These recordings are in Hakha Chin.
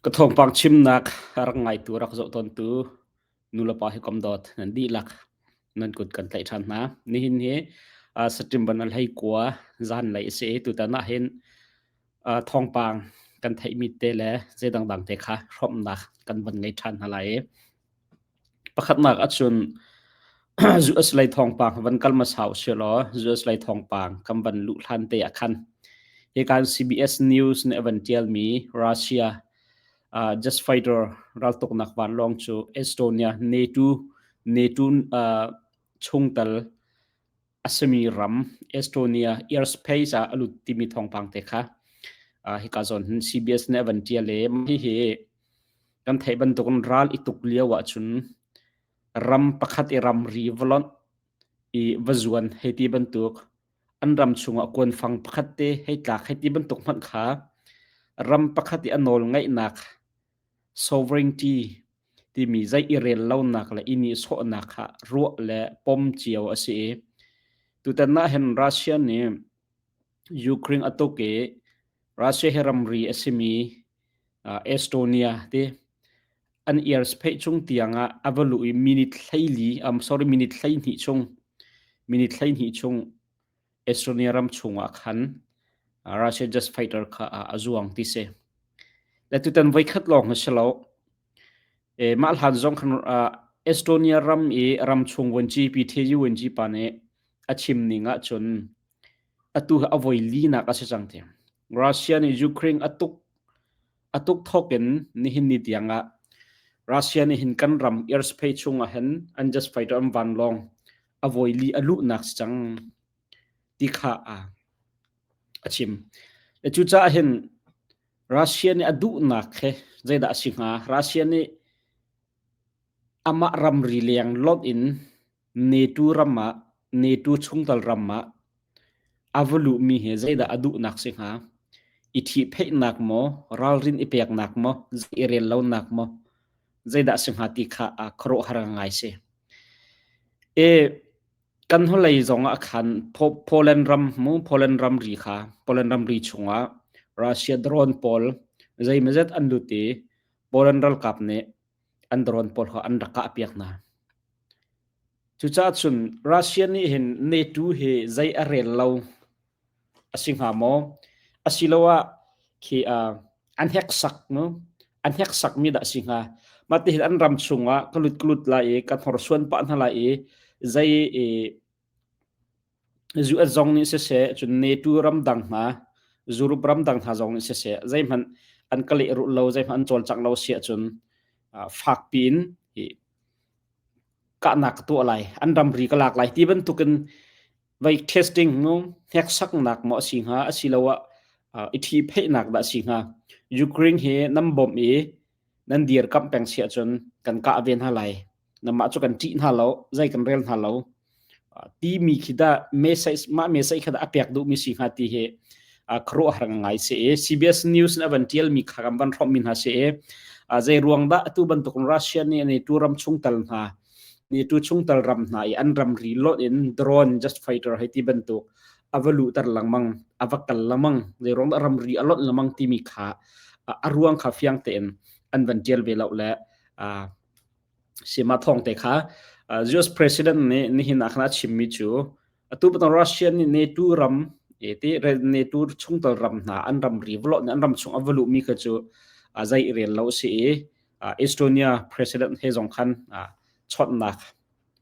Ka thawngpang chimnak a rak ngaitu rak zoh tawntu nulepa hi kom dawt nan dihlak nan kut kan tlaih ṭhan hna. Nihin hi September na hlei kua zanlei a si i tutan ah hin thawngpang kan theihmi te le zei dangdang te kha hrawmhnak kan van ngei ṭhan hna lai i Pakhatnak ahcun US lei thawngpang van kal hmasa usilaw US lei thawngpang kan van luh hlan te ah khan hika CBS News nih a van ṭialmi Russia jet fighter raltuknak vanlawng cu Estonia NATO NATO chungtel a simi ram Estonia airspace ah a lut timi thawngpang te kha hika zawn hin CBS nih a van ṭial i hihi kan theih bantukin ral i tuk lio ahcun ram pakhat i ramri va lonh i va zuan hei ti bantuk an ram chungah kuanfang pakhat te hei tlak hei ti bantuk hmanh kha ram pakhat i a nawl ngeihnak sovereignty timi zei i rel lonak le i nihsawhnak kha ruah le pom cio a si i tutan ah hin Russia nih Ukraine a tuk i Russia he ramri a simi Estonia ti an airspace chung tiang ah a va luh i minute 14 sorry minute 12 chung minute 12 chung Estonia ram chung ah khan Russia jet fighter kha a zuang ti si. Le tutan voikhat lawng a si lo. E, mah hlan zong khan Estonia ram i ram chung vuanci PTU vuanci pa nih a chim ning ahcun atu hi a voi linak a si cang ti. Russia nih Ukraine a tuk a tuk thawk in nihin ni tiang ah Russia nih hin kan ram airspace chung ah hin an jet fighter an vanlawng a voi li a luhnak si cang ti kha a a chim. Le cucaah hin Russia nih a duhnak he zeidah a si hnga? Russia nih amah ramri leng lonh in NATO ram ah NATO chungtel ram ah a va luhmi hi zeidah a duhnak si hnga? I ṭhihpheihnak maw, ralrin i peknak maw, i rel lonak maw, zeidah a si hnga ti kha a khuaruahhar ngai si. E, kan hnulei zong ah khan Poland ram mu Poland ramri kha Poland ramri chungah Russia drone pawl zeimawzat an lut i Poland ralkap nih an drone pawl kha an rak kah piak hna. Cucaah cun Russia nih hin NATO hi zei a rel lo a si hnga maw? Asiloah khi an heksak mu an heksakmi dah a si hnga? Mah tihin an ram chungah ka lut ka lut lai i ka hnorsuan pah hna lai i zei i US zong nih siseh cun NATO ramdang hna Europe ramdang hna zong nih siseh zeihmanh an ka lehrulh lo zeihmanh an cawlcangh lo si ahcun fak piin hi kahnak ka tuah lai an ramri ka lak lai ti bantukin vai testing nu hneksaknak maw a si hnga asiloah i ṭhihpheihnak dah a si hnga Ukraine hi nan bawmh i nan dirkamh peng si ahcun kan kah ve hna lai namah cu kan ṭih hna lo zei kan rel hna lo timi khi dah message mah message kha dah a pek duhmi si hnga ti hi khuaruahhar ngai si i CBS News in a van ṭialmi kha kan van hrawmhmi hna si i zei ruang dah atu bantuk Russia nih an i tu ram chungtel hna ni tu chungtel ram hna i an ramri lonh in drone just fighter hei ti bantuk a va luhter lengmang a va kal lengmang zei ruang dah ramri a lonh lengmang timi kha a ruang kha fiang tein an van ṭial ve lo le sima thawng te kha US president nih nihin ah khan a chimmi cu atu bantuk Russia nih NATO ram ti NATO chungtel ram hna an ramri va lonh an ram chung a va luhmi kha cu zei i rel lo a si i Estonia president he zong khan chawnhnak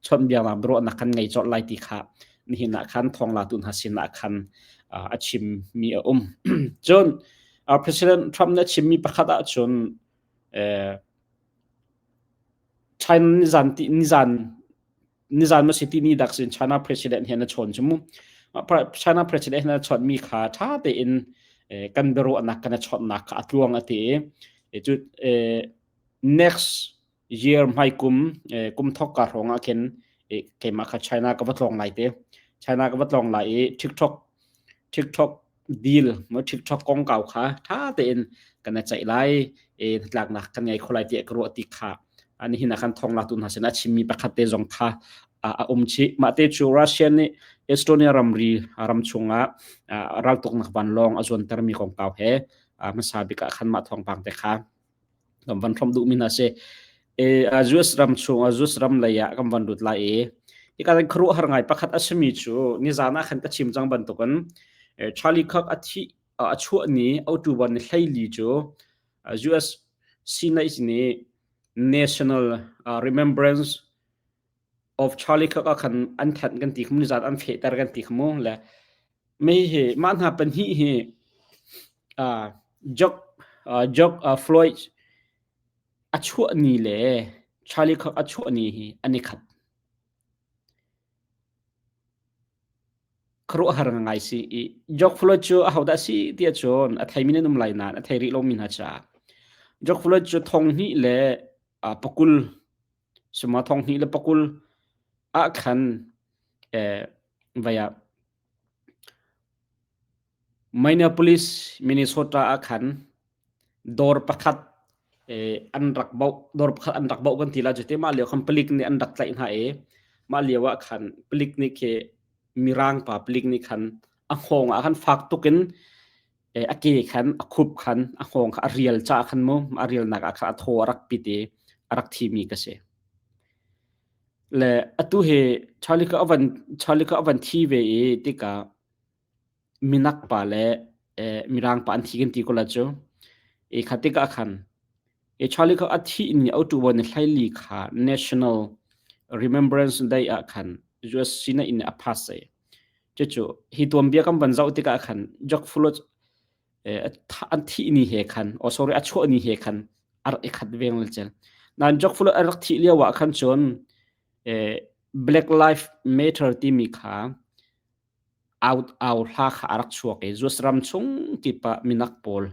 chawnhbiaknak biaruahnak kan ngei colh lai ti kha nihin ah khan thawnglatu hna sin ah khan a chimmi a um. Cun President Trump nih a chimmi pakhat ahcun China nizan ti nizan nizan ma si ti ni dak sin China president he na chawn chu mu China president he na chawn mi kha tha tein kan biaruahnak kan chawnnak kha a tluang a ti i cu next year hmai kum kum thok ka hrawng ah khin keimah kha China ka va tlawng lai te China ka va tlawng lai i TikTok TikTok deal mo TikTok kongkau kha tha tein kan ceih lai e hnatlaknak kan ngei kho lai tiah ka ruah ti kha ani hin ah khan thong la tu hna sin a chimmi pakhat te zong kha a um chih mah te cu Russia nih Estonia ramri ram chungah raltuknak vanlawng a zuantermi kongkau he hmasa bik ah khan mah thawngpang te kha. Kan van hrawmh duhmi hna si. E, US ram chung, US ram lei ah kan van lut lai i hika kan khuaruahhar ngai pakhat a simi cu nizan ah khan ka chim cang bantukin Charlie Kirk a thih a chuah ni October ni 14 cu US Senate nih National Remembrance of Charlie Kirk ah khan an thanh kan ti khamu nizan an fehter kan ti khamu le mei hi mah hna pahnih hi uh, George uh, George uh, Floyd a chuah ni le Charlie Kirk a chuah ni hi an i khat. Khuaruahhar ngai si i George Floyd cu ahodah si ti ahcun a theimi nan um lai nain a thei rih lomi hna caah George Floyd cu thong hnih le uh, pakul suma thong hnih le pakul ah khan eh, vai ah Minneapolis, Minnesota ah khan dawr pakhat eh, an rak bauh dawr pakhat an rak bauh kan ti la cu te mah lio khan palik nih an rak tlaih hna i mah lio ah khan palik nih khi mirang pa palik nih khan a hngawng ah khan fak tuk in a ke khan a khup khan a hngawng kha a rial ca khan mu a rialnak ah khan a thaw a rak pit i a rak thimi ka si. Le atu hi Charlie ka avan Charlie ka avan thi ve i tikah minak pa le mirang pa an thi kan ti ko la cu. I kha tikah khan i Charlie kha a thih ni October ni hlaili kha National Remembrance Day ah khan US Senate in a pass ai. Cucu hi tuanbia kan van zoh tikah khan George Floyd an thih ni he khan oh sorry a chuah ni he khan a rak i khat veng le cel. Nain George Floyd a rak thih lio ah khan cun Black Life Matter timi kha au au hla kha a rak chuak i US ram chung kip ah minak pawl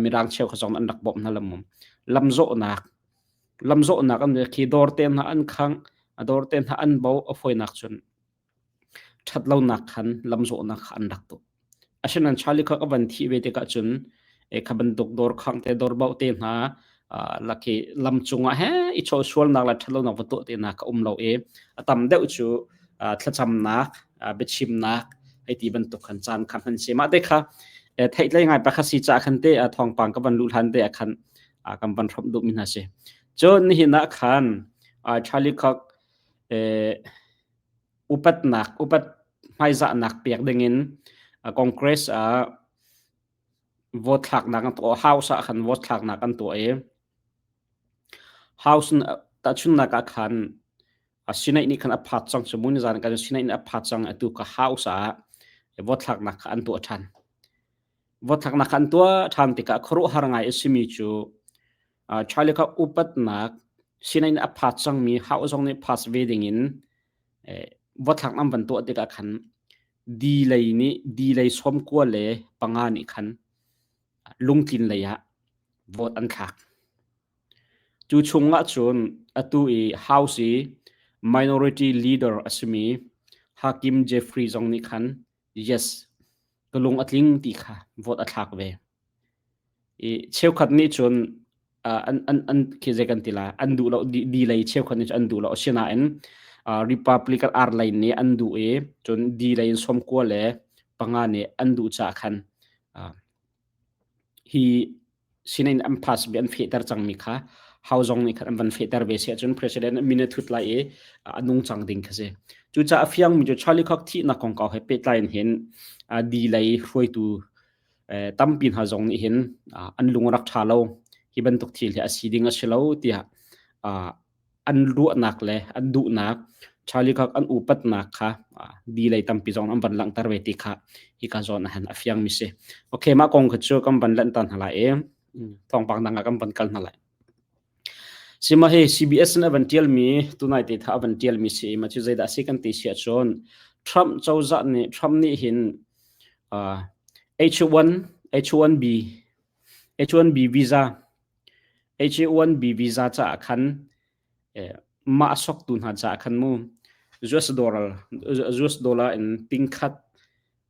mirang cheu kha zong an rak bawmh hna lam lamzawhnak lamzawhnak an khi dawr te hna an khang a dawr te hna an bo a fawinak cun ṭhatlonak khan lamzawhnak kha an rak tuah. Asinain Charlie kha ka van thih ve tikah cun e kha bantuk dawr khang te dawr bauh te hna laki lam cungah he i chaw sualnak le ṭhatlonak va tuah te hna ka um lo i a tam deuh cu thlacamnak biachimnak hei ti bantuk khan caan kha hman si mah te kha theihtlei ngai pakhat si ca khan te thawngpang ka van luh hlan te ah khan kan van hrawmh duhmi hna si. Cun nihin ah khan Charlie Kirk upatnak upat hmaizahnak pek dingin Congress ah vote thlaknak an tuah House ah khan vote thlaknak an tuah i House tahchunnak ah khan Senate nih khan a phat cang cu mun zan kan Senate nih a phat cang atu ka House ah vote thlaknak kha an tuah ṭhan. Vote thlaknak kha an tuah ṭhan tikah khuaruahhar ngai a simi cu Charlie kha upatnak sinain a phat cangmi House zong nih pass ve dingin vote thlak an van tuah tikah khan di lei nih di lei 95 nih khan lungtlin lei ah vote an thlak. Cu chungah cun atu i House i minority leader a simi Hakim Jeffrey zong nih khan yes ka lung a tling ti kha vote a thlak ve. I cheukhat nih cun an an an khi zei kan ti lai an duh lo di lei cheukhat nih cun an duh lo asinain Republican ar lei nih an duh i cun di lei in 95 nih an duh caah khan hi sinain an pass bi an fehter cangmi kha hau zong nih khan an van fehter ve si ahcun president min a thut lai i a nung cang ding kha si. Cucaah a fiangmi cu Charlie Kirk thihnak kongkau he pehtlai in hin di lei hruaitu tampi hna zong nih hin an lung a rak ṭha lo. Hi bantuk thil hi a si ding a si lo tiah an ruahnak le an duhnak Charlie Kirk an upatnak kha di lei tampi zong an van langhter ve ti kha hika zawn ah hin a fiangmi si. Okay, mah kong kha cu kan van lanhter hna lai i thawngpang dang ah kan van kal hna lai. Sima hi CBS in a van ṭialmi tunai te tha a van ṭialmi si i mah cu zeidah a si kan ti si ahcun Trump cozah nih Trump nih hin uh, H1 H1B H1B visa H1B visa caah khan eh, mah a soktu hna caah khan mu US dollar US dollar in tingkhat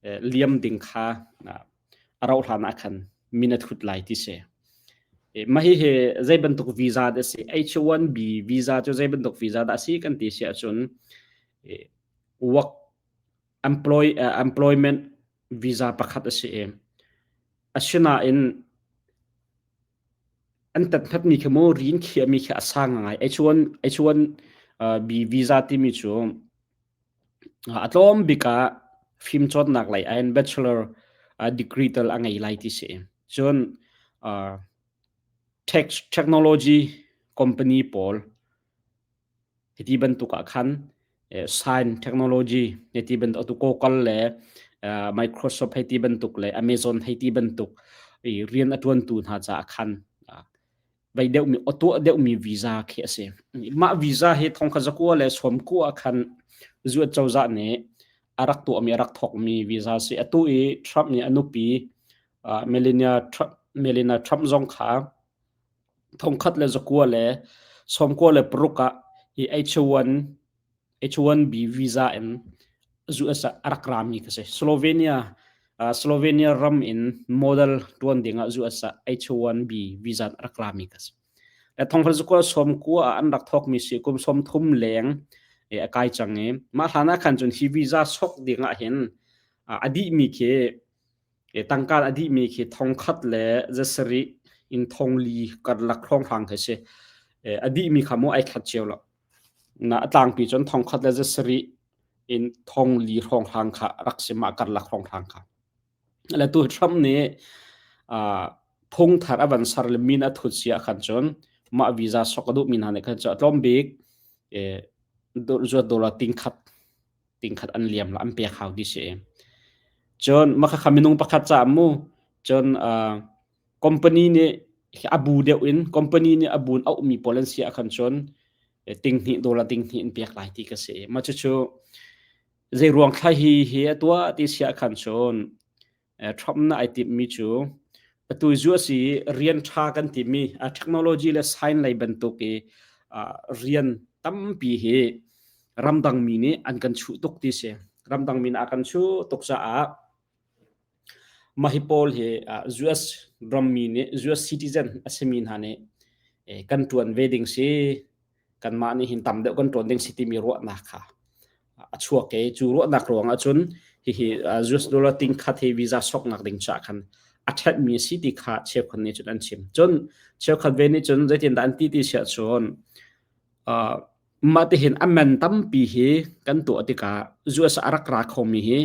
eh, liam ding kha a rauh hlan ah khan min a thut lai ti si. Mah hihi zei bantuk visa dah si? H1B visa cu zei bantuk visa dah si kan ti si ahcun work employ, uh, employment visa pakhat a si i asinain. An tathngatmi khi mu rin khiahmi khi a sang ngai. H1 H1 B visa timi cu a tlawm bik ah fimcawnnak lei ah hin bachelor degree tal a ngei lai ti si. Cun tech technology company pawl Hiti bantuk ah khan science technology hiti bantuk atu Google le Microsoft hei ti bantuk le Amazon hei ti bantuk i rian a ṭuantu hna caah khan vei deuhmi tuah deuhmi visa khi a si. Mah visa hi thongkhat zakua le sawmkua ah khan US cozah nih a rak tuahmi a rak thawkmi visa a si. Atu i Trump nih a nupi Melania Trump, Melania Trump zong kha 1996 ah hi H1 H1B visa in US ah a rak rami ka si. Slovenia Slovenia ram in model tuan ding ah US ah H1B visa a rak rami ka si. Le 1990 ah an rak thawkmi si kum 30 leng a kai cang i mah hlan ah khan cun hi visa sok ding ah hin a dihmi khi Tangka a dihmi khi thongkhat le zasarih in thongli karlak hrawnghrang khi si. A dihmi kha mu ai khat cio lo. Na a tlangpi cun thongkhat le zasarih in thongli hrawnghrang kha rak si mah karlak hrawnghrang kha. Le tu Trump nih phung thar a van ser le min a thut si ah khan cun mah visa sok a duhmi hna nih khan cu a tlawm bik zuat dollar tingkhat tingkhat an liam la an pek hau ti si. Cun mah khakha minung pakhat caah mu cun company nih a bu deuh in company nih a bu in auhmi pawl an si ah khan cun tinghnih dollar tinghnih in pek lai ti ka si. Mah cucu zei ruang thla hi hi a tuah ti si ah khan cun Trump na ai timhmi cu atu US i rian ṭha kan timi technology le science lei bantuk i rian tampi hi ramdang mi nih an kan chuh tuk ti si. Ramdang mi nih a kan chuh tuk caah mah hi pawl hi US rammi nih US citizen a simi hna nih kan ṭuan ve ding si. Kanmah nih hin tam deuh kan ṭuan ding si timi ruahnak kha a chuak i cu ruahnak ruang ahcun hihi US dollar ting khat hi visa soknak ding caah khan a ṭhatmi a si ti kha cheukhat nih cun an chim. Cun cheukhat ve nih cun zeitindah an ti ti siah cun mah tihin a man tampi hi kan tuah tikah US a rak ra khomi hi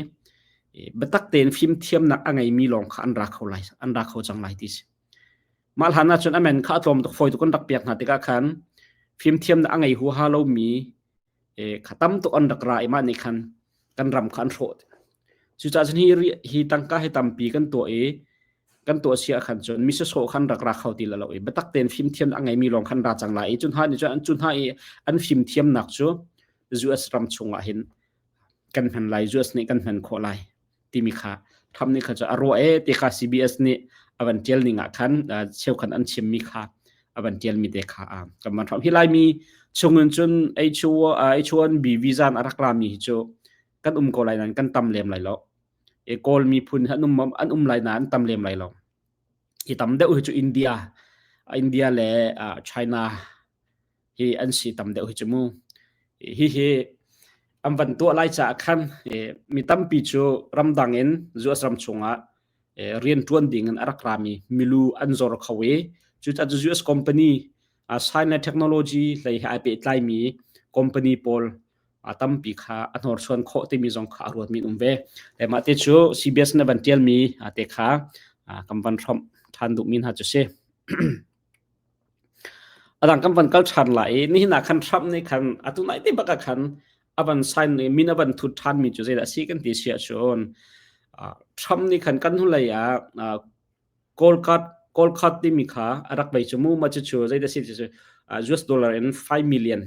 biatak tein fimthiamnak a ngeimi lawng kha an ra kho lai an ra kho cang lai ti si. Mah hlan ahcun a man kha a tlawm tuk fawi tuk an rak piak hna tikah khan fimthiamnak a ngei huaha lomi kha tam tuk an rak ra i mah nih khan kan ram kha an hrawh. Cucaah cun hi hi tangka hi tampi kan tuah i kan tuah si ah khan cun mi sawsawh khan rak ra kho ti lo i biatak tein fimthiam a ngeimi lawng khan ra cang lai i cu hna nih cun cu hna i an fimthiamnak cu US ram chungah hin kan hman lai US nih kan hman khawh lai. Timi kha Trump nih kha cu a ruah e ti kha CBS nih a van tial ning ah khan cheukhat an chimmi kha a van tialmi te kha kan van hram hi Laimi chungin cun H1B visa a rak rami hi cu kan um ko lai nain kan tam lem lai lo. E Kawl miphun an um an um lai nain an tam lem lai lo. Hi tam deuh hi cu India India le China hi an si tam deuh hi cu mu. Hi hi an van tuah lai caah khan mi tampi cu ramdang in US ram chungah rian ṭuan ding in a rak rami milu an zor kho i cucaah cu US company science le technology hlei he ai pehtlaimi company pawl tampi kha a hnorsuan khawh timi zong kha a ruatmi an um ve. Le mah te cu CBS na van ṭialmi te kha kan van hrawmh ṭhan duhmi hna cu si. A dang kan van kal ṭhan lai i nihin ah khan Trump nih khan atu nai te bak ah khan a van sign i min a van thut ṭhanmi cu zeidah a si kan ti si ahcun Trump nih khan kan hnulei ah gold card gold card timi kha a rak bei cu mu mah cucu zeidah a si ti cu US dollar in 5 million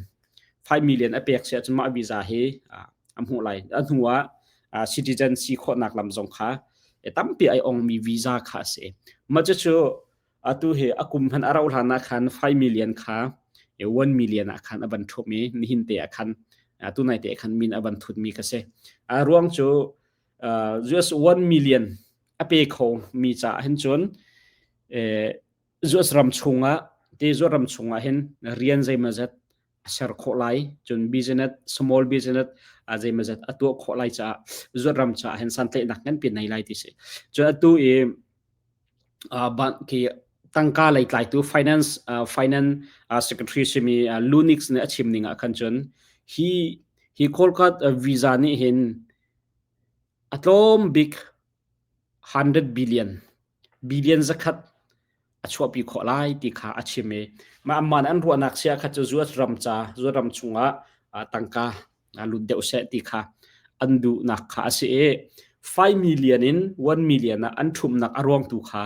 5 million a pek si ahcun mah visa hi a hmuh lai. A hnu ah citizen si khawhnak lam zong kha tampi ai ongmi visa kha a si. Mah cucu Atu hi a kum hmanh a rauh hlan ah khan 5 million kha 1 million ah khan a van ṭhumh i nihin te ah khan atu nai te ah khan min a van thutmi kha si. A ruang cu US 1 million a pe kho mi caah hin cun US ram chungah te US ram chungah hin rian zeimawzat a ser khawh lai cun business small business a zeimawzat a tuah khawh lai caah zuat ram caah hin santlaihnak nganpi nei lai ti si. Cun atu i khi. Tangka lei tlaitu finance finance secretary simi Lunix nih a chim ning ah khan cun hi hi Kolkat visa nih hin a tlawm bik 100 billion billion zakhat a chuahpi khawh lai ti kha a chim i mah amah an ruahnak sia kha cu US ram ca US ram chungah tangka lut deuh seh ti kha an duhnak kha a si i 5 million in 1 million ah an ṭhumnak a ruang tu kha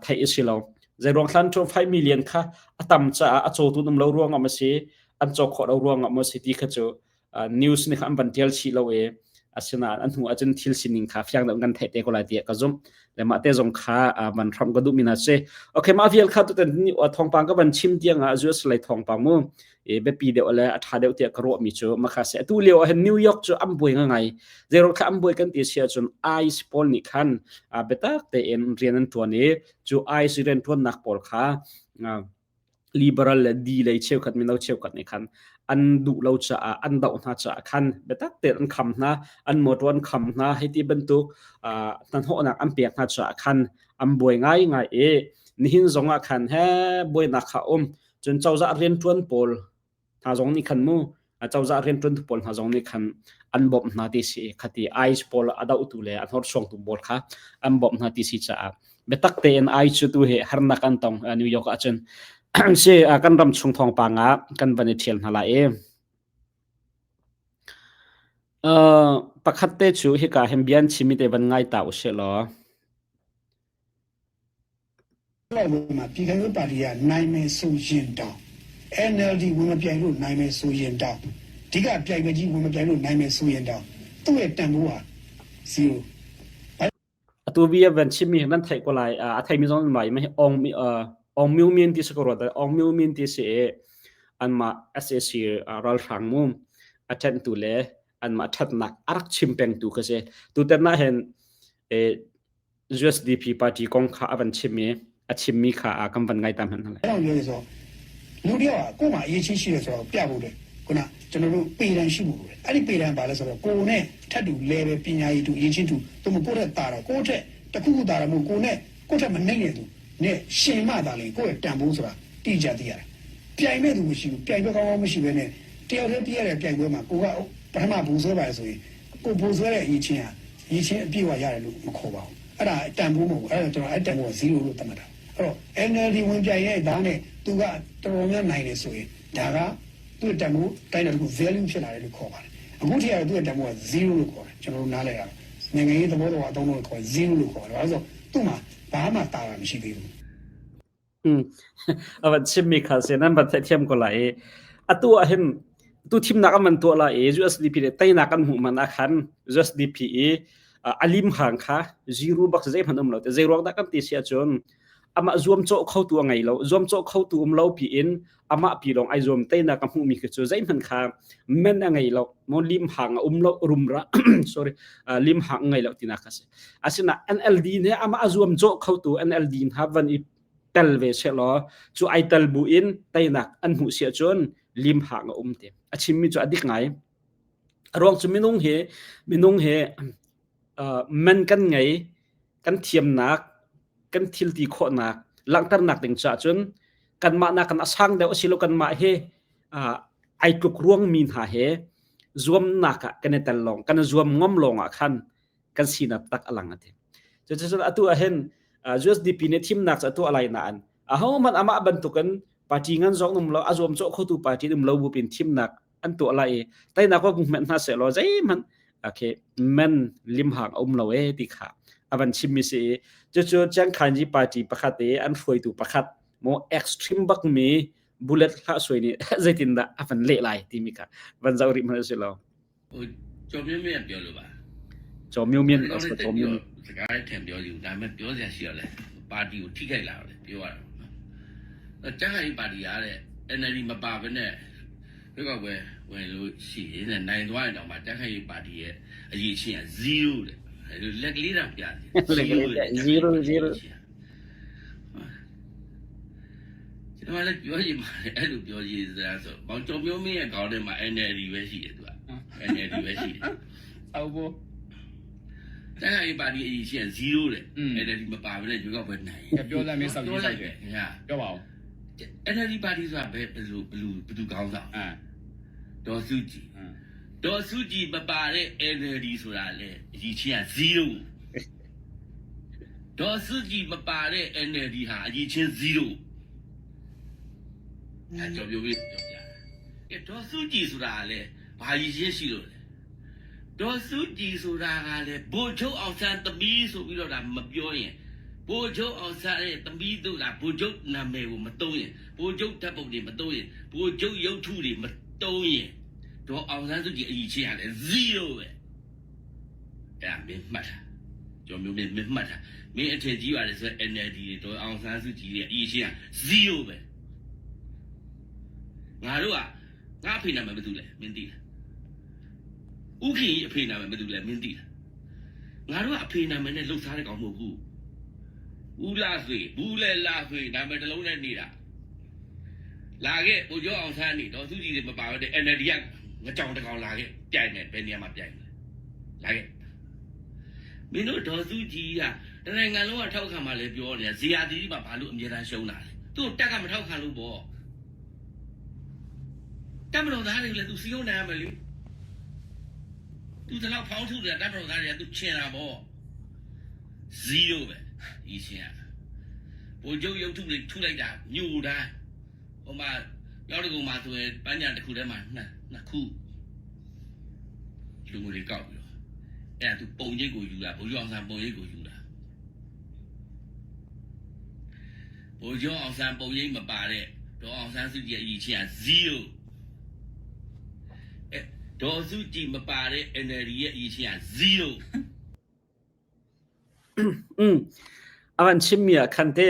theih a si lo. Zei ruang thlan ṭhum 5 million kha a tam caah a cawtu um lo ruangah maw si an cawk khawh lo ruangah maw si ti kha cu news nih kha an van ṭial chih lo i asinain an hnu ahcun thil sining kha fiang deuh kan theih te ko lai tiah ka zumh. Le mah te zong kha van hram ka duhmi hna si. Okay, mah vial kha tutan thawngpang ka van chim tiang ah US lei thawngpang mu e biapi deuh le a ṭha deuh tiah ka ruahmi cu makha si. Atu lio ah hin New York cu an buai ngai. Zeiro kha an buai kan ti si ahcun ICE pawl nih khan biatak tein rian an ṭuan i cu ICE rian ṭuannak pawl kha liberal le D lei cheukhat mino cheukhat nih khan an duh lo caah an doh hna caah khan biatak tein an kham hna an motor an kham hna hei ti bantuk hnahnawhnak an pek hna caah khan an buai ngai ngai i nihin zong ah khan he buainak kha um cun cozah rianṭuan pawl hna zong nih khan mu cozah rianṭuantu pawl hna zong nih khan an bawmh hna ti si khati ICE pawl a dohtu le a hnorsuangtu pawl kha an bawmh hna ti si caah biatak tein ICE cu tu hi harnak an tong New York ahcun si kan ram chung thawngpang ah kan van i ṭhial hna lai i pakhat te cu hika hin bian chimi te van ngai ta usih law မှာပြည်ခိုင်ပါတီကနိုင်မယ်ဆိုရင်တောင် NLD ဝင်မပြိုင်လို့နိုင်မယ်ဆိုရင်တောင်အဓိကပြိုင်ပွဲကြီးဝင်မပြိုင်လို့နိုင်မယ်ဆိုရင်တောင်သူ့ရဲ့တန်ဖိုးဟာ0 Atu bia van chimmi nan theih ko lai. A theimi zong mai mai ong ong myo min ti si ko rua ong myo min ti si i anmah SAC ralhrang mu a ṭhenhtu le anmah ṭhatnak a rak chim pengtu kha si. Tutan ah hin USDP party kong kha a van chim i a chimmi kha a kan van ngai ta hmanh အဲ့တော့ပြောရဆိုလူတယောက်ကကိုယ်မှာအရေးချင်းရှိတယ်ဆိုတော့ပြဖို့တယ်ခုနကျွန်တော်တို့ပေတံရှိဖို့လိုတယ်အဲ့ဒီပေတံပါလဲဆိုတော့ကိုယ်နဲ့ထပ်တူ level ပညာရည်တူအရေးချင်းတူသူမကိုယ့်ထက်တာတော့ကိုယ့်ထက်တခုခုတာတော့မဟုတ်ကိုယ်နဲ့ကိုယ့်ထက်မနှိမ့်တဲ့သူနဲ့ရှင်မှသာလေကိုယ့်ရဲ့တန်ဖိုးဆိုတာတိကျသိရတယ်ပြိုင်မဲ့သူမရှိဘူးပြိုင်ဘက်ကောင်းကောင်းမရှိဘဲနဲ့တယောက်တည်းပြရတဲ့ပြိုင်ပွဲမှာကိုကပထမဘူဆွဲပါလေဆိုရင်ကိုဘူဆွဲတဲ့အရေးချင်းဟာအရေးချင်းအပြည့်အဝရတယ်လို့မခေါ်ပါဘူးအဲ့ဒါတန်ဖိုးမဟုတ်ဘူးအဲ့ဒါကျွန်တော်အဲ့တန်ဖိုးက0လို့သတ်မှတ်တာအဲ့တော့ NLD ဝင်ပြိုင်ရဲ့ဒါနဲ့သူကတော်တော်များနိုင်တယ်ဆိုရင်ဒါကသူ့တန်ဖိုးတိုင်းတဲ့တခု value ဖြစ်လာတယ်လို့ခေါ်ပါတယ်အခုထိကတော့သူ့ရဲ့တန်ဖိုးက0လို့ခေါ်တယ်ကျွန်တော်တို့နားလည်ရအောင်နိုင်ငံရေးသဘောတော်အသုံးလို့ခေါ်0လို့ခေါ်တယ်ဘာလို့ဆိုသူ့မှာဘာမှတာတာမရှိသေးဘူး A van chimmi kha si nan van theihthiam ko lai i atu ah hin tu thimnak an van tuah lai i USDP le teinak an hmuh man ah khan USDP i a lim hang kha zero bak zeihmanh um lo te zei ruang dah kan ti si ahcun amah zuamcawh khotu a ngei lo zuamcawh khotu um lo piin amah pi lawng ai zuam teinak a hmuhmi khi cu zeihmanh kha men a ngei lo mo lim hang a um lo rumra sorry lim hang ngei lo tinak kha si asina NLD ne amah a zuamcawh khotu NLD hna van i tel ve se law cu ai tel bu in teinak an hmuh si ahcun lim hang a um te a chimmi cu a dik ngai a ruang cu minung hi minung hi man kan ngei kan thiamnak kan thil ti khawhnak langhternak ding caah cun kanmah nakin a sang deuh asilo kanmah hi ai tluk ruangmi hna he zuamnak ah kan i tel lawng kan i zuam ngam lawng ah khan kan sinak tak a lang ati cuticun atu ah hin USDP nih thimnak cu atu alai nain ahohmanh amah bantukin party ngan zong um lo a zuam cawh khotu party um lo bu pin thimnak an tuah lai i teinak ko hmenh hna seh law zeihmanh okay men limhang a um lo e ti kha a van chimmi si i cucu Chiang Kai-shek party pakhat i an hruaitu pakhat mo extreme bak mi bullet hlah suai nih zeitindah a van leh lai timi kha van zoh rih hmanh si lo ကျော်မြင့်မြတ်ပြောလို့ပါ ကျော်မျိုးမြင့်ကျော်မျိုး စကားထင်ပြောယူဒါပေမဲ့ပြောစရာရှိရလဲပါတီကိုထိခိုက်လာတယ်ပြောရတာနော်ကျန်းခိုင်ပါတီကတဲ့ NLD မပါဘဲနဲ့ဘယ်ကောက်ပဲဝင်လို့ရှိရင်တဲ့နိုင်သွားရင်တော့မှကျန်းခိုင်ပါတီရဲ့အရေးချင်းက0တဲ့လက်ကလေးတော့ပြတယ် 0 0 ကျွန်တော်လည်းပြောချင်ပါတယ်အဲ့လိုပြောချင်စရာဆိုဘောင်ကျော်မျိုးမင်းရဲ့ခေါင်းထဲမှာ NLD ပဲရှိတယ်သူက NLD ပဲရှိတယ် အော်ဘော ။ ကြံ့ခိုင်ရေးပါတီအရေးချင်း0တဲ့ NLD မပါဘဲနဲ့ရွေးကောက်ပွဲနိုင် ကပြောလိုက်မင်းစောက်ကြီးစောက်တယ် ညာ ပြောပါဦး NLD ပါတီဆိုတာဘယ်ဘယ်လိုဘယ်လိုဘယ်သူကောင်းဆောင် အာ ဒေါ်စုကြည် အင်း ဒေါ်စုကြည်မပါတဲ့ NLD ဆိုတာလေအရေးချင်းက0ဒေါ်စုကြည်မပါတဲ့ NLD ဟာအရေးချင်း0အဲကြော်ပြောပြပြောပြကဲဒေါ်စုကြည်ဆိုတာလေဘာအရေးချင်းရှိလို့လဲဒေါ်စုကြည်ဆိုတာကလေဘိုလ်ချုပ်အောင်ဆန်းသမီးဆိုပြီးတော့ဒါမပြောရင်ဘိုလ်ချုပ်အောင်ဆန်းရဲ့သမီးတို့ကဘိုလ်ချုပ်နာမည်ကိုမတုံးရင်ဘိုလ်ချုပ်ဓာတ်ပုံတွေမတုံးရင်ဘိုလ်ချုပ်ရုပ်ထုတွေမတုံးရင် ဒေါ်အောင်ဆန်းစုကြည်အကြီးချင်းရလဲ0ပဲအဲ့ဒါမင်းမှတ်တာကျော်မျိုးမင်းမင်းမှတ်တာမင်းအထင်ကြီးပါတယ်ဆို NLD တွေဒေါ်အောင်ဆန်းစုကြည်ရဲ့အကြီးချင်းက0ပဲငါတို့ကငါအဖေနာမည်ဘယ်သူလဲမင်းသိလားဥခင်ကြီးအဖေနာမည်ဘယ်သူလဲမင်းသိလားငါတို့ကအဖေနာမည်နဲ့လှုပ်ရှားတဲ့ကောင်မဟုတ်ဘူးဦးလာဆွေဘူးလဲလာဆွေနာမည်တစ်လုံးနဲ့နေတာလာခဲ့ဘိုလ်ကျော်အောင်ဆန်းနေဒေါ်စုကြည်တွေမပါဘဲတဲ့ NLD က ငကြောင်တကောင်လာခဲ့ပြိုင်မယ်ဘယ်နေရာမှာပြိုင်မလဲလာခဲ့မင်းတို့ဒေါ်စုကြည်ကတနိုင်ငံလုံးကထောက်ခံမှလည်းပြောနေတာဇေယျတီမှာဘာလို့အမြဲတမ်းရှုံးတာလဲသူ့တက်ကမထောက်ခံလို့ပေါ့တက်မတော်သားတွေလည်းသူစီယုံနိုင်ရမယ်လေသူတလောက်ဖောင်းထုတယ်တက်မတော်သားတွေကသူချင်တာပေါ့0ပဲဒီရှင်ကဘိုလ်ချုပ်ရုပ်ထုတွေထုလိုက်တာညိုတိုင်းဟိုမှာရောက်တကူမှာဆိုရင်ပန်းညာတစ်ခုထဲမှာနှစ်နှစ်ခု လူငွေတွေကောက်ပြီးတော့အဲ့ဒါသူပုံရိပ်ကိုယူတာဘိုးကျောင်းအောင်ဆန်းပုံရိပ်ကိုယူတာဘိုးကျောင်းအောင်ဆန်းပုံရိပ်မပါတဲ့ဒေါ်အောင်ဆန်းစုကြည်အကြီးချင်းက0အဲဒေါ်စုကြည်မပါတဲ့ NLD ရဲ့အကြီးချင်းက0 อืมavan chimmi ah khan te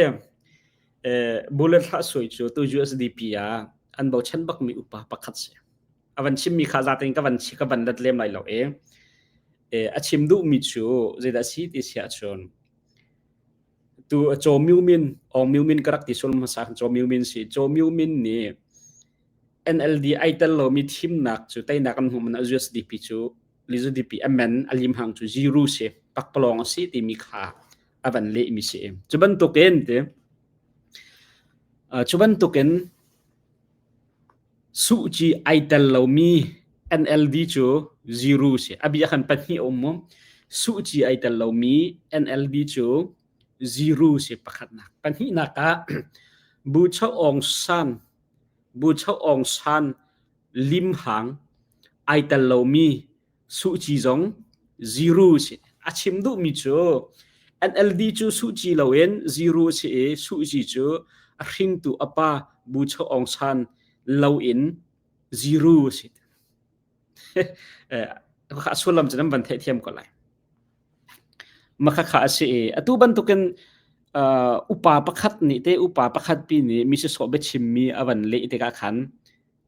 bullet hlah sui cu tu USDP ah an bochan bakmi upa pakhat si avan chimmi kha zaten ka van ka van let lem lai lo e a chim duhmi cu zeidah si ti si ahcun tu Chaw Myu Min Aung Myu Min ka rak ti sul hmasa Chaw Myu Min si Chaw Myu Min nih NLD ai tel lomi thimnak cu teinak an hmuh man USDP cu USDP amen alim hang cu zero si pakpalawng a si timi kha a van lehmi si cu bantukin ti cu bantukin Suh ci ai tel lomi NLD cu zero si. A bia khan pahnih a um mu. Suh ci ai tel lomi NLD cu zero si pakhatnak. Pahnihnak ah Bu Cho Aung San Bu Cho Aung San limhang ai tel lomi Suh Ci zong zero si. A chim duhmi cu NLD cu Suh Ci loin zero si i Suh Ci cu a hringtu a pa Bu Cho Aung San loin zero si. A sullam cu nan van theihthiam ko lai. Makhakha a si i atu bantukin uh, upa pakhat nih te upa pakhat pi nih mi sisawh biachimmi a van leh tikah khan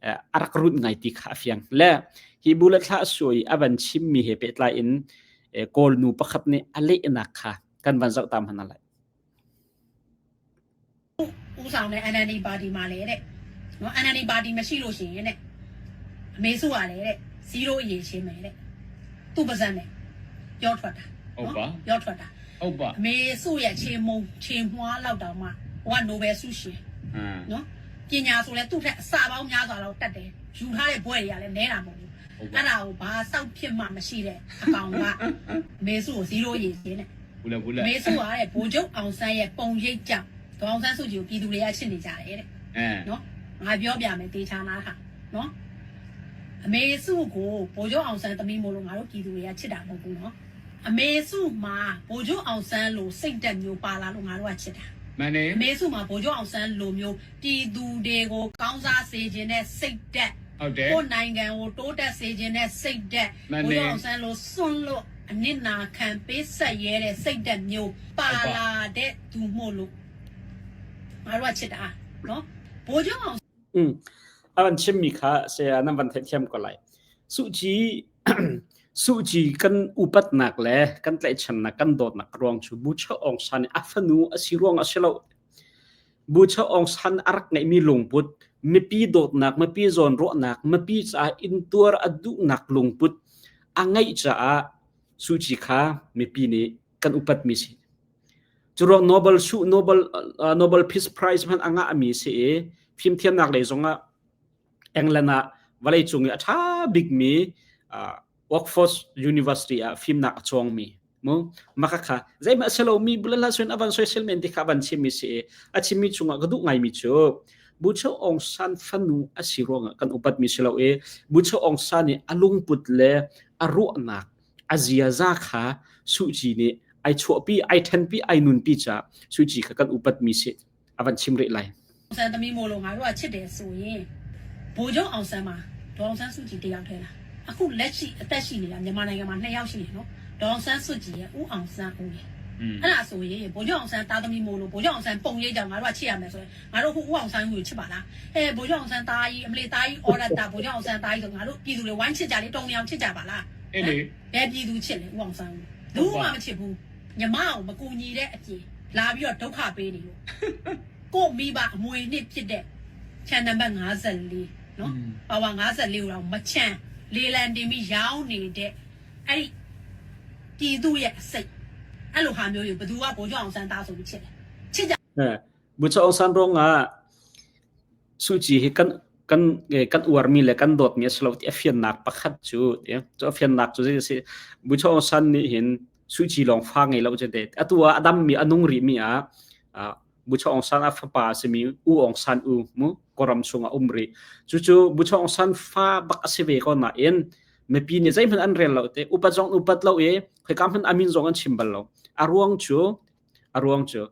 a rak rut ngai ti kha a fiang. Le hi bu le thla suai a van chimmi he pehtlai in Kawl nu pakhat nih a lehnak kha kan van zoh tam hna lai. ဦးဆောင်တဲ့ NLD ပါတီမှာလေတဲ့နော် NLD ပါတီမရှိလို့ရှိရင်တဲ့အမေစုရတယ်တဲ့0အရေးရှင်းမယ်တဲ့သူ့ပါဇက်နဲ့ပြောထွက်တာ ဟုတ်ပါ ပြောထွက်တာ ဟုတ်ပါ အမေစုရဲ့ခြေမုံခြေမွားလောက်တောင်မှဟိုကနိုဘယ်ဆုရှင် အင်း နော်ပညာဆိုလဲသူ့ထက်အစာပေါင်းများစွာတော့တတ်တယ်ယူထားတဲ့ဘွဲ့တွေကလည်းနဲတာမဟုတ်ဘူး ဟုတ်ပါ အဲ့ဒါကိုဘာစောက်ဖြစ်မှမရှိတဲ့အကောင်ကမေစုကို0ရေရှင်းတဲ့ ဘူးလဲဘူးလဲ မေစုကတဲ့ဘိုလ်ချုပ်အောင်ဆန်းရဲ့ပုံရိပ်ကြောင့်ဒေါအောင်ဆန်းစုကြည်ကိုပြည်သူတွေကချစ်နေကြတယ်တဲ့ အင်း နော်ငါပြောပြမယ်တေချာနာဟာနော်အမေစုကိုဘိုလ်ချုပ်အောင်ဆန်းသမီးမို့လို့ငါတို့ပြည်သူတွေကချစ်တာမဟုတ်ဘူးနော်အမေစုမှာဘိုလ်ချုပ်အောင်ဆန်းလိုစိတ်တက်မျိုးပါလာလို့ငါတို့ကချစ်တာ မှန်တယ် အမေစုမှာဗိုလ်ချုပ်အောင်ဆန်းလိုမျိုးပြည်သူတွေကိုကောင်းစားစေခြင်းနဲ့စိတ်တက် ဟုတ်တယ် ကိုယ်နိုင်ငံကိုတိုးတက်စေခြင်းနဲ့စိတ်တက် မှန်တယ် ဗိုလ်ချုပ်အောင်ဆန်းလိုစွန့်လို့အနစ်နာခံပေးဆက်ရဲတဲ့စိတ်တက်မျိုးပါလာတဲ့သူမို့လို့ငါတို့ကချစ်တာနော်ဗိုလ်ချုပ်အောင် อืมa van chimmi kha saya nan van theihthiam ko lai. Suh Ci Suh Ci kan upatnak le kan tlaihchannak kan dawtnak ruang cu Bu Cho Aung San a fanu a si ruang a si lo. Bu Cho Aung San a rak ngeihmi lungput, mipi dawtnak, mipi zawnruahnak, mipi caah intuar a duhnak lungput a ngeih caah Suu Kyi kha mipi nih kan upatmi si. Curuang Nobel su Nobel uh, Nobel Peace Prize hmanh a ngahmi si i fimthiamnak lei zongah England ah vawleicung i a ṭha bikmi uh, Oxford University ah fimnak a cawngmi mu maka kha zeihmah a si lomi bulala sun a van soisel men ti kha van chimmi si i a chimmi chungah ka duh ngaimi cu Bucho Aung San fanu a si ruangah kan upatmi si lo i Bucho Aung San i a lungput le a ruahnak a ziaza kha Suh Kyi nih ai chuahpi ai ṭhenpi ai nunpi caah Suh Kyi kha kan upatmi si a van chim rih lai. ဆန်သမီးမို့လို့ငါတို့ကချစ်တယ်ဆိုရင်ဘိုလ်ချုပ်အောင်ဆန်းမှာဒေါအောင်ဆန်းစုကြည်တယောက်ထဲလားအခုလက်ရှိအသက်ရှိနေတာမြန်မာနိုင်ငံမှာနှစ်ယောက်ရှိနေနော်ဒေါအောင်ဆန်းစုကြည်ရဲ့ဦးအောင်ဆန်းဦးရဲ့အဲ့ဒါဆိုရင်ဘိုလ်ချုပ်အောင်ဆန်းသားသမီးမို့လို့ဘိုလ်ချုပ်အောင်ဆန်းပုံရိပ်ကြောင့်ငါတို့ကချစ်ရမယ်ဆိုရင်ငါတို့ခုဦးအောင်ဆန်းဦးကိုချစ်ပါလားဟဲ့ဘိုလ်ချုပ်အောင်ဆန်းသားကြီးအမလီသားကြီးအော်ရတာဘိုလ်ချုပ်အောင်ဆန်းသားကြီးဆိုငါတို့ပြည်သူတွေဝိုင်းချစ်ကြလေတုံတောင်ချစ်ကြပါလား အဲ့လေ ဘယ်ပြည်သူချစ်လဲဦးအောင်ဆန်းဦးဘူးမှမချစ်ဘူးညီမအောင်မကူညီတဲ့အပြင်လာပြီးတော့ဒုက္ခပေးနေလို့ ကိုမိဘအမွေနှစ်ဖြစ်တဲ့ခြံနံပါတ်54နော်ပါဝါ54ကိုတော့မချမ်းလေလံတင်ပြီးရောင်းနေတဲ့အဲ့ဒီပြည်သူရဲ့အစိတ်အဲ့လိုဟာမျိုးတွေဘသူကဘိုးကျောင်းအောင်ဆန်းသားဆိုပြီးချစ်တယ်ချစ်ကြ Eh, Bucho Aung San ruangah Suu Kyi hi kan kan kan uarmi le kan dawtmi a si lo ti a fiannak pakhat cu ti cu a fiannak cu zei a si Bucho Aung San nih hin Suu Kyi lawng fa ngei lo cu te atu ah a dammi a nung rihmi ah Bucho Aung San a fapa a simi U Aung San U mu Kawlram chungah um rih cucu Bucho Aung San fa bak a si ve ko nain mipi nih zeihmanh an rel lo te upat zong upat lo i khoika hmanh a min zong an chim bal lo a ruang cu a ruang cu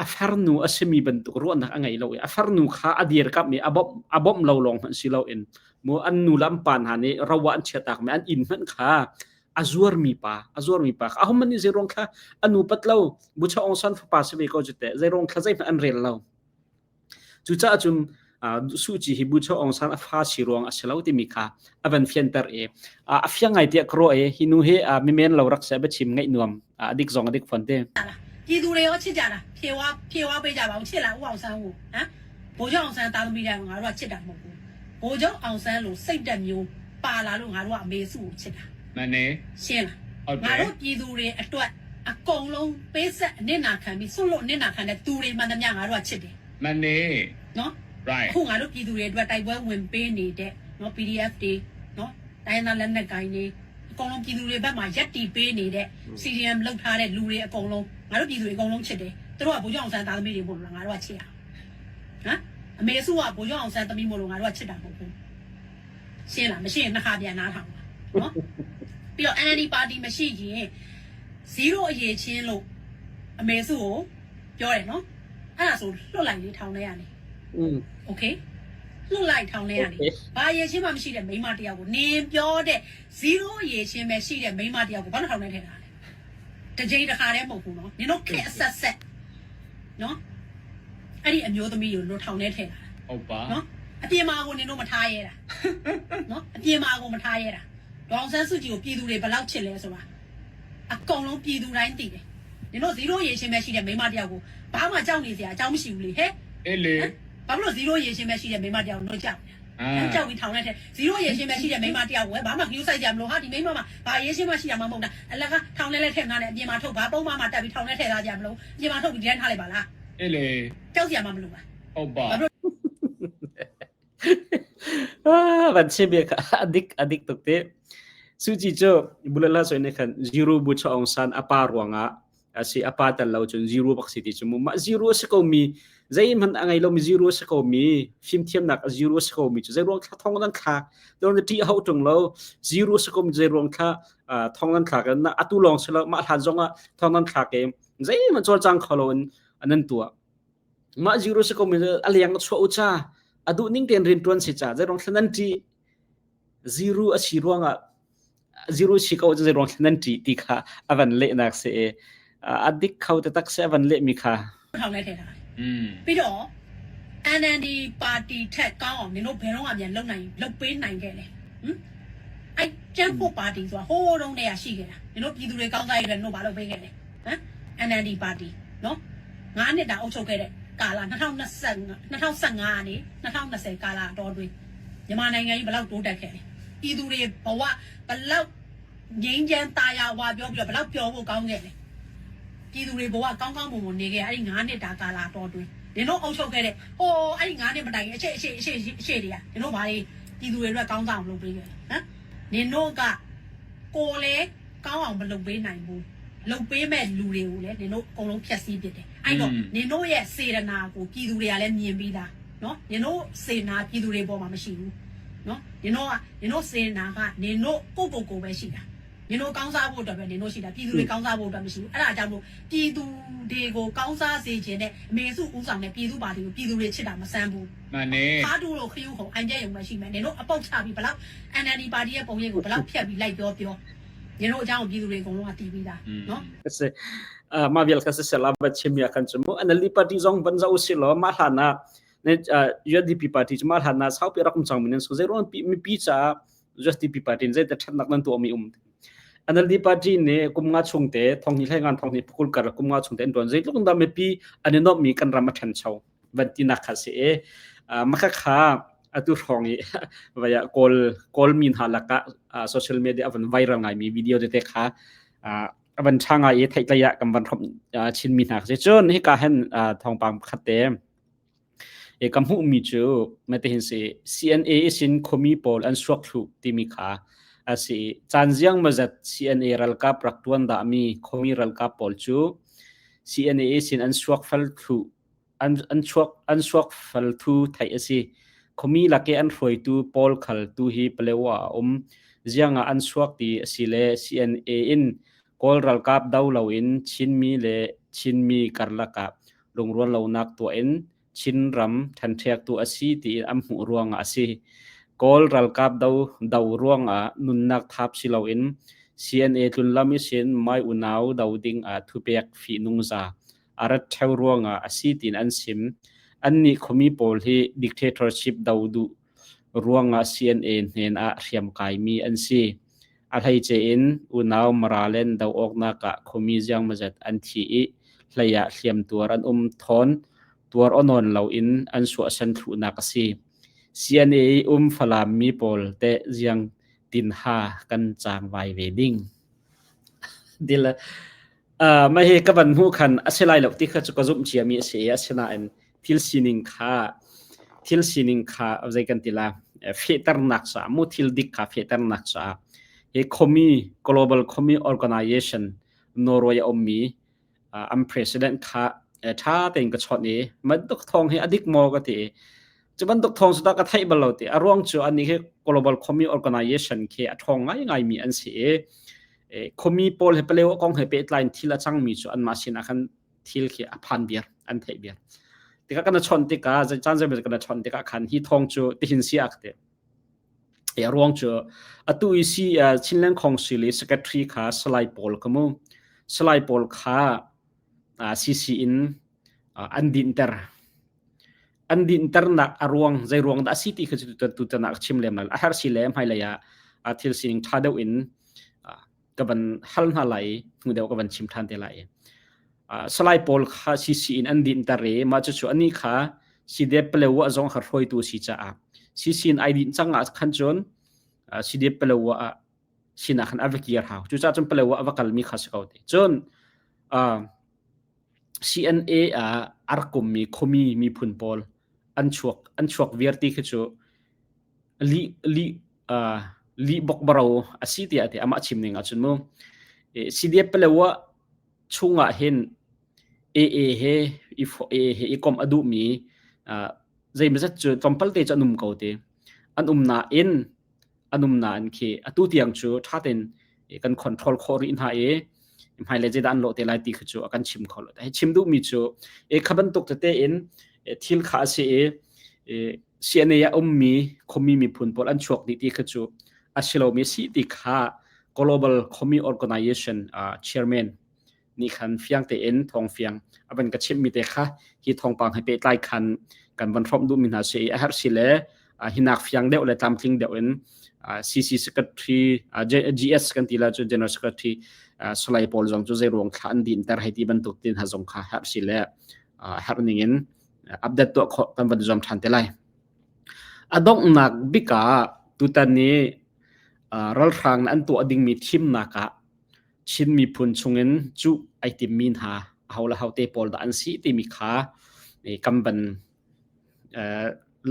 a farnu a simi bantuk ruahnak a ngei lo i a farnu kha a dirkamh i a bawmh a bawmh lo lawng hmanh si loin mu an nu le an pa hna nih ro ah an chiatak mi an inn hmanh kha a zuarmi pa a zuarmi pa kha ahohmanh nih zeiruang kha a nu pat lo Bucha Aung San fapa si ve ko cu teh zeiruang kha zeihmanh an rel lo cucaah cun Suh Kyi hi Bucha Aung San a fa si ruang a si lo timi kha a van fianter i a fiang ngai tiah ka ruah i hi nu hi mimen lo rak seh biachim ngaih nuam a dik zong a dik fawn te ပြည်သူတွေရောချစ်ကြတာဖြေဝါဖြေဝါပေးကြပါဦးချစ်လားဦးအောင်ဆန်းကိုဟမ်ဘိုးချုပ်အောင်ဆန်းသားသမီးတွေကငါတို့ကချစ်တာမဟုတ်ဘူးဘိုးချုပ်အောင်ဆန်းလို့စိတ်တက်မျိုးပါလာလို့ငါတို့ကအမေစုကိုချစ်တာ မှန်တယ် ရှင်းလား ဟုတ်တယ် ငါတို့ပြည်သူတွေအတွက်အကုန်လုံးပေးဆက်အနစ်နာခံပြီးဆွတ်လို့အနစ်နာခံတဲ့သူတွေမှန်သမျှငါတို့ကချစ်တယ် မှန်တယ် နော် right အခုငါတို့ပြည်သူတွေအတွက်တိုက်ပွဲဝင်ပေးနေတဲ့နော် PDF တွေနော်တိုင်းသားလက်နက်ကိုင်တွေအကုန်လုံးပြည်သူတွေဘက်မှာရက်တီပေးနေတဲ့ CDM လောက်ထားတဲ့လူတွေအကုန်လုံးငါတို့ပြည်သူတွေအကုန်လုံးချစ်တယ်သူတို့ကဘိုးကျောင်းအောင်ဆန်းသားသမီးတွေမို့လို့ငါတို့ကချစ်ရအောင်ဟမ်အမေစုကဘိုးကျောင်းအောင်ဆန်းသမီးမို့လို့ငါတို့ကချစ်တာမဟုတ်ဘူးရှင်းလားမရှင်းရင်နှစ်ခါပြန်နားထောင်ပါနော်ပြီးတော့ NLD ပါတီမရှိရင်0အရေးချင်းလို့အမေစုကိုပြောတယ်နော်အဲ့ဒါဆိုလွတ်လိုက်လေးထောင်ထဲကနေ อืม โอเคလွတ်လိုက်ထောင်လဲရတယ်ဘာရေချင်းမှမရှိတဲ့မိန်းမတယောက်ကိုနင်ပြောတဲ့0ရေချင်းပဲရှိတဲ့မိန်းမတယောက်ကိုဘာလို့ထောင်ထဲထည့်တာလဲတစ်ကြိမ်တစ်ခါတည်းမဟုတ်ဘူးနော်နင်တို့ခက်အဆက်ဆက်နော်အဲ့ဒီအမျိုးသမီးကိုလွတ်ထောင်ထဲထည့်တာ ဟုတ်ပါ နော်အပြင်မှာကိုနင်တို့မထားရဲတာနော်အပြင်မှာကိုမထားရဲတာဒေါအောင်ဆန်းစုကြည်ကိုပြည်သူတွေဘယ်လောက်ချစ်လဲဆိုတာအကုန်လုံးပြည်သူတိုင်းသိတယ်နင်တို့0ရေချင်းပဲရှိတဲ့မိန်းမတယောက်ကိုဘာမှကြောက်နေစရာအကြောင်းမရှိဘူးလေဟဲ့ အဲ့လေ ဘာဖြစ်လို့0ရေရှင်ပဲရှိတဲ့မိန်းမတယောက်တို့ကြောက် အာ နေကြောက်ပြီးထောင်လိုက်တဲ့0ရေရှင်ပဲရှိတဲ့မိန်းမတယောက်ဝယ်ဘာမှခရူးဆိုင်ကြမလို့ဟာဒီမိန်းမမှာဘာရေရှင်မှရှိရမှာမဟုတ်တာအလကထောင်လဲလဲထည့်ငါနဲ့အပြင်မှာထုတ်ဘာပုံးမမှာတက်ပြီးထောင်လဲထည့်သားကြမလို့အပြင်မှာထုတ်ပြီးတန်းထားလိုက်ပါလား အဲ့လေ ကြောက်စရာမှမလိုပါ ဟုတ်ပါ ဘာဖြစ် Ah, van chim bia kha adik adik tuk te. Suu Kyi cu bulala soi ne khan zero bu cha Aung San a pa ruangah a si a pa tel lo cun zero bak si ti cu mu mah zero a si ko mi zeihmanh a ngei lomi zero a si ko mi fimthiamnak a zero a si ko mi cu zeiruang thla thong nan thlak don na ṭih hau ṭung lo zero a si ko mi zeiruang thla thong nan thlak na atu lawng si lo mah hlan zongah thong nan thlak i zeihmanh cawlcang kho lo in nan tuah mah zero si ko mi a leng chuah u cha a duh ning tein rian ṭuan si cha zeiruang thla nan ṭih zero a si ruangah zero si ko cu zeiruang thla nan ṭih ti kha a van lehnak si i a dik kho taktak si a van lehmi kha ထောင်လဲထည့်ထား อืม ပြီးတော့ NND ပါတီထက်ကောင်းအောင်နင်တို့ဘယ်တော့မှပြန်လုံနိုင်လုံပေးနိုင်ခဲ့လဲဟမ်အဲ့ကျန်းဖို့ပါတီဆိုတာဟိုးတုန်းတည်းကရှိခဲ့တာနင်တို့ပြည်သူတွေကောင်းစားရတဲ့နင်တို့ဘာလုပ်ပေးခဲ့လဲဟမ် NND ပါတီနော်ငါးနှစ်တာအုပ်ချုပ်ခဲ့တဲ့ကာလ2025 2015ကနေ2020ကာလအတော်အတွင်းမြန်မာနိုင်ငံကြီးဘလောက်တိုးတက်ခဲ့လဲပြည်သူတွေဘဝဘလောက် ငိမ့်ချမ်းตายာဝါပြောပြီးတော့ဘလောက်ပျော်ဖို့ကောင်းခဲ့လဲပြည်သူတွေဘဝကောင်းကောင်းမွန်မွန်နေခဲ့အဲ့ဒီ9နှစ်တာကာလာတော်တွင်နင်တို့အုပ်ချုပ်ခဲ့တဲ့ဟိုအဲ့ဒီ9နှစ်မတိုင်ခင်အရှိအရှိအရှိအရှိတွေကနင်တို့ဘာတွေပြည်သူတွေအတွက်ကောင်းစားအောင်လုပ်ပေးခဲ့လဲဟမ်နင်တို့ကကိုယ်လည်းကောင်းအောင်မလုပ်ပေးနိုင်ဘူးလုပ်ပေးမဲ့လူတွေကိုလည်းနင်တို့အကုန်လုံးဖျက်ဆီးပစ်တယ်အဲ့တော့နင်တို့ရဲ့စေတနာကိုပြည်သူတွေကလည်းမြင်ပြီးသားနော်နင်တို့စေနာပြည်သူတွေပေါ်မှာမရှိဘူး နော်နင်တို့ကနင်တို့စေနာကနင်တို့ကိုကိုကိုပဲရှိတာနင်တို့ကောင်းစားဖို့အတွက်ပဲနင်တို့ရှိတာပြည်သူတွေကောင်းစားဖို့အတွက်မရှိဘူးအဲ့ဒါကြောင့်မို့ပြည်သူတွေကိုကောင်းစားစေခြင်းနဲ့အမေစုဦးဆောင်တဲ့ပြည်သူပါတီကိုပြည်သူတွေချစ်တာမဆန်းဘူး မှန်တယ် ဖားတူတို့ခရူးခုံအန်ကျဲရုံပဲရှိမယ်နင်တို့အပုတ်ချပြီးဘလောက် NLD ပါတီရဲ့ပုံရိပ်ကိုဘလောက်ဖြတ်ပြီးလိုက်ပြောပြောနင်တို့အကြောင်းကိုပြည်သူတွေအကုန်လုံးကတီးပြီးသားနော် kasi ma vial kasi sela ba chimya kan chumu NLD party zong ban za usilo ma hlana ne UDP party chuma hlana sau pi rakum chang minen so zero pi mi pi cha USDP party zai ta that nak nan tu mi um NLD party ne kum nga chung te thong ni hlai ngan thong ni phukul kar kum nga chung te don zai tluk da me pi ani no mi kan ram a than chau van ti nak kha se e ma kha kha atu rong i vaya kawl kawl min ha laka social media avan viral ngai mi video te te kha avan tha ngai i theih ah kan van hrom chin mi hna si cun hika hen thawngpang pakhat te e ka hmuh mi cu mate hin si CNA isin khomi pawl an suak thlu timi kha asi caan ziang mazat CNA ralkap rak tuan dah mi khomi ralkap pawl cu CNA isin an suak fal thlu an an chuak an suak fal thu theih a si. Khuami lak i an hruaitu pawl khal tu hi Palewa a um. Ziang ah an suak ti a si le CNA in Kawl ralkap do loin Chinmi le Chinmi karlak ah lungrual lonak tuah in Chinram ṭhenṭhektu a si tiin an hmuh ruangah a si. Kawl ralkap do do ruangah nunnak thap si loin CNA tlunlam ihsin mai unau do ding ah thupek fihnungza a rat ṭheo ruangah a si tiin an chim. Annih khuami pawl hi dictatorship do duh ruangah CNA hnen ah hriamkaimi an si. A hleice in unau Maralen do awknak ah khuami ziangmazet an thi i hlei ah hliamtuar an um thawn tuar awnawn loin an suahsan thluhnak a si. CNA i um Falam mi pawl teh ziang tinha kan cangvai ve ding. Dil Mah hi ka van hmuh khan a si lai lo ti kha cu ka zumh ciami a si i asinain thil sining kha thil sining kha zei kan ti la fehternak caah mu thil dik kha fehternak caah hi khomi global khomi organization Norway a ummi an president kha ṭha tein ka chawnh i bantuk thawng hi a dik maw ka ti i cu bantuk thawng cu dah ka theih bal lo ti a ruang cu anih hi global khomi organization khi a ṭhawng ngaingaimi an si i Khuami pawl he Palewa kong he pehtlai in thil a cangmi cu anmah sinah khan thil khi a phan biar, an theih biar. Tikah kan chawnh tikah caan zeimaw kan chawnh tikah khan hi thawng cu tihin si a ka ti. A ruang cu atu i si Chinland Council i secretary kha Salai Paul ka mu. Salai Paul kha CC in an dinter. An dinternak a ruang zei ruang dah a si ti kha cu tutan ah ka chim lem lai. A har si le hmailei ah thil sining ṭha deuh in ka van hal hna lai i hnu deuh ka van chim ṭhan te lai. Salai pawl kha CC in an dinter i mah cucu anih kha CDF Palewa zong kha hruaitu si caah CC in ai dinh cang ah khan cun CDF Palewa ah sinah khan a va kir hau. Cucaah cun Palewa a va kalmi kha si ko te. Cun CNA ah a rak ummi khuami miphun pawl an chuak an chuak viar ti khi cu lih lih uh, lih bokbaro a si tiah ti amah chim ning ahcun mu CDF Palewa chungah hin AA he i AA he i komh a duhmi uh, zeimazat cu tlawmpal te cu an um ko te an um nain an um nain khi atu tiang cu ṭha tein kan control khawh rih hna i hmailei zeidah an lawh te lai ti kha cu a kan chim kho lo. Hei chim duhmi cu e kha bantuk tete in thil kha a si i CNA ah ummi khuami miphun pawl an chuak dih ti kha cu a si lomi si ti kha Global Khomi Organization chairman nih khan fiang tein thawng fiang a van ka chimhmi te kha hi thawngpang he pehtlai khan kan van hrawmh duhmi hna si i a herh si le hinak fiang deuh le tlamtling deuh in CC secretary GS kan ti la cu General Secretary Salai pawl zong cu zei ruang thla an din ter hei ti bantuk tin ha zong kha herh si le herh ning in update tuah khawh kan van zuam than te lai. A donghnak bik ah tutan ni. Ralhrang an tuah dingmi thimnak ah Chin miphun chungin cuh ai timmi hna aho le hote pawl dah an si timi kha kan van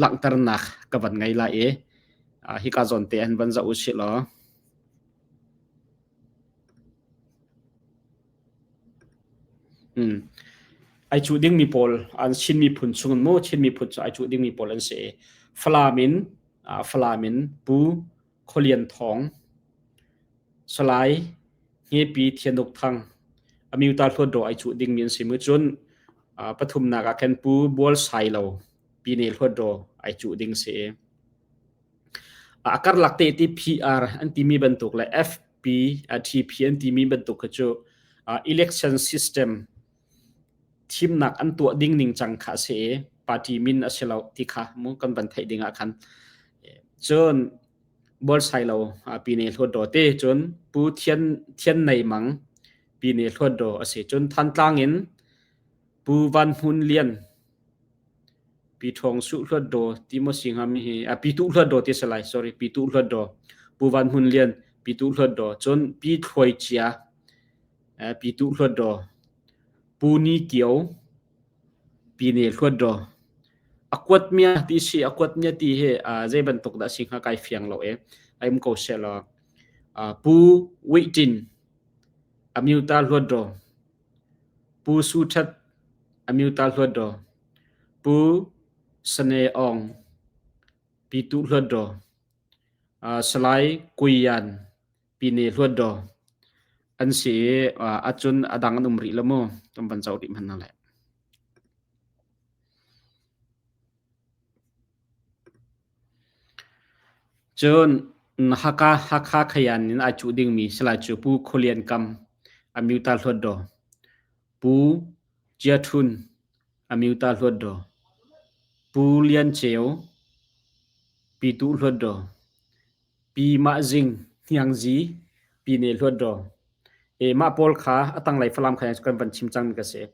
langhternak ka van ngei lai i hika zawn te an van zoh usih law. Ai cuh dingmi pawl an Chin miphun chungin mu Chin miphun cu ai cuh dingmi pawl an si i Falam in Falam in Pu Khualian Thawng, Salai Hngeipi Thianuk Thang, Amyota Hluatdaw ai cuh dingmi an si mu. Cun pathumnak ah khan Pu Bual Sailo Pine Hluatdaw ai cuh ding si. A karlak te ti PR an timi bantuk le FP TP an timi bantuk kha cu election system thimnak an tuah ding ning cang kha a si i party min a si lo ti kha mu kan van theih ding ah khan cun bualsai lo pine hluat te cun pu thian thian nei mang pine hluat do a si cun thantlang in pu van hmun lian pi thong su hluat do ti mo si ngam hi a pi tu hluat do ti salai sorry pi tu hluat do pu van hmun lian pi tu hluat do cun pi thluai chia Pi Tu Hluatdaw, Pu Ni Kio, Pi Ne Hluatdaw. A kuat mia ti si a kuat mia ti hi zei bantuk dah si hnga kai fiang lo e. Ai um ko she law. Pu Wih Tin, Amyuta Hluatdaw, Pu Su That, Amyuta Hluatdaw, Pu Sane Aung, Pi Tu Hluatdaw, Salai Kui Yan, Pine Hluatdaw an si i acun a dang an um rih lo mu kan van zoh rih hmanh hna lai. Cun Hakha Hakha Khayan in ai cuh dingmi Salai cu Pu Khualian Kam Amyuta Hluatdaw Pu Chia Thun Amyuta Hluatdaw Pu Lian Ceu Pitu Hluatdaw Pi Mah Zing, Hniang Zi, Pi Ne Hluat Daw. E mah pawl kha a tanglei Falam kha kan van chim cangmi ka si.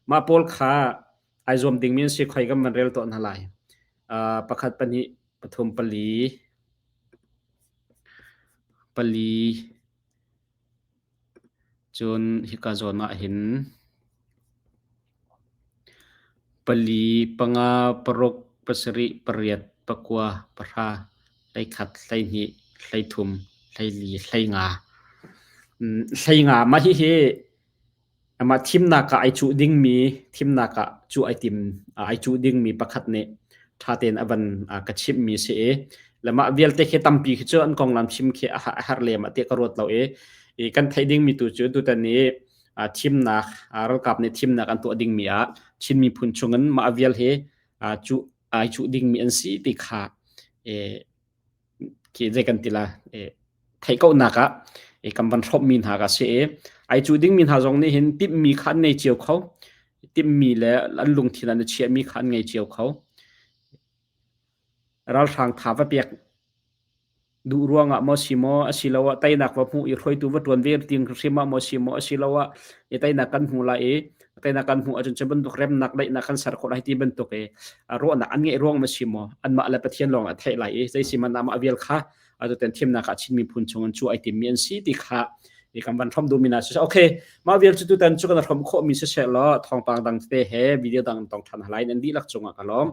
Mah pawl kha ai zuam dingmi an si khoi kan van rel tuah hna lai. Pakhat pahnih pathum pali pali Cun hika zawn ah hin pali, panga, paruk, pasarih, pariat, pakua, pahra, 11, 12, 13, 14, 15. 15 mah hihi Amah thimnak ah ai cuh dingmi thimnak ah cuh ai tim ai cuh dingmi pakhat nih ṭha tein a van ka chimhmi si i le mah vialte khi tampi khi cu an konglam chim khi a har lem ah tiah ka ruat lo i i kan theih dingmi tu cu tutan i thimnak ralkap nih thimnak an tuah dingmi ah Chin miphun chungin mah vial hi cuh ai cuh dingmi an si ti kha khi zei kan ti la theih kohnak ah kan van hrawmmi hna ka si i ai cu dingmi hna zong nih hin timhmi kha an ngei cio kho timhmi le an lungthin an i chiahmi kha an ngei cio kho ralhrang tha va pek duh ruangah maw si maw asiloah teinak va hmuh i hruaitu va ṭuan ve ting hrim ah maw si maw asiloah i teinak kan hmu lai i teinak kan hmuh ahcun cu bantuk remnak daihnak kan ser khawh lai ti bantuk i ruahnak an ngeih ruang ma si maw anmah le Pathian lawng a theih lai i zei si man amah vial kha atu ten thimnak ah Chin miphun chung in cu ai timmi an si ti kha i kan van hrom duhmi na si okay mah vial cu tutan cu kan hrom khawh mi si seh law thawngpang dang te he video dang tong than halai nan dihlak cungah ka lawm.